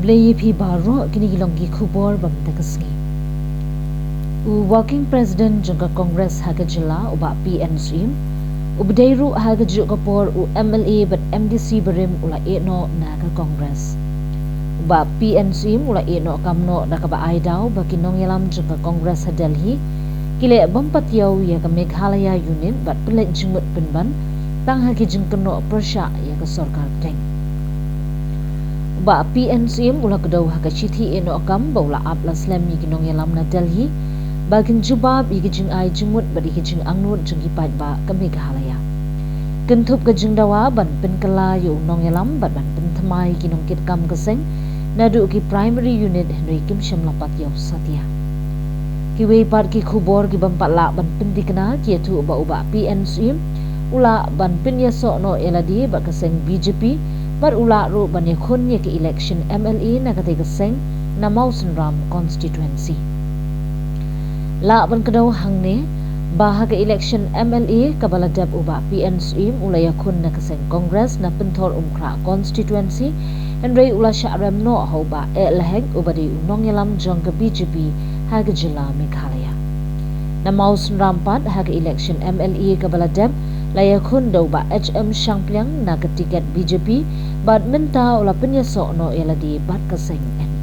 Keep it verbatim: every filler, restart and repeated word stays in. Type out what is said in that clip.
Khublei ïa phi baroh, kine ki long ki khubor ba mynta ka sngi. U Working President jong ka Congress ha ka jylla, u Bah P N Syiem, u ba dei ruh ha kajuh ka por u M L A bad M D C barim u la ïeh noh na ka Congress. U Bah P N Syiem u la ïeh noh kam noh da kaba ai daw ba ki nongïalam jong ka Congress ha Delhi ki leh bym pat ïaw ïa ka Meghalaya Unit bad pynleit jingmut pynban tang ha ki jingkynnoh pyrshah ïa ka sorkar pdeng. U Bah P N Syiem u la kdew ha ka shithi ïeh noh kam ba u la ap la slem ïa ki nongïalam na Delhi ba kin jubab ïa ki jingai jingmut bad ïa ki jingangnud jong ki paidbah ka Meghalaya. Kynthup ka jingdawa ban pynkylla ïa u nongïalam bad ban pynthymmai ïa ki nongkitkam ka seng naduh ki Primary Unit, hynrei kim shym la pat ïaw satia. Kiwei pat ki khubor ki bym pat lah ban pynthikna ki ïathuh ba u Bah P N Syiem u lah ban pynïasoh noh ïa lade bad ka seng B J P bad u lah ruh ban ïakhun ïa ka election M L A na katei ka seng na Mawsynram constituency. Lah ban kdew hangne ba ha ka election M L A kaba la dep u Bah P N Syiem u la ïakhun na ka seng Congress na Pynthorumkhrah constituency, hynrei u la shah rem noh ha u Bah E. Lhek u ba dei u nongïalam jong ka B J P ha ka jylla Meghalaya. Na Mawsynram pat ha ka election M L A kaba la dep la ïakhun da u Bah H M Shangpliang na ka tiket B J P bad mynta u la pynïasoh noh ïa lade bad ka seng N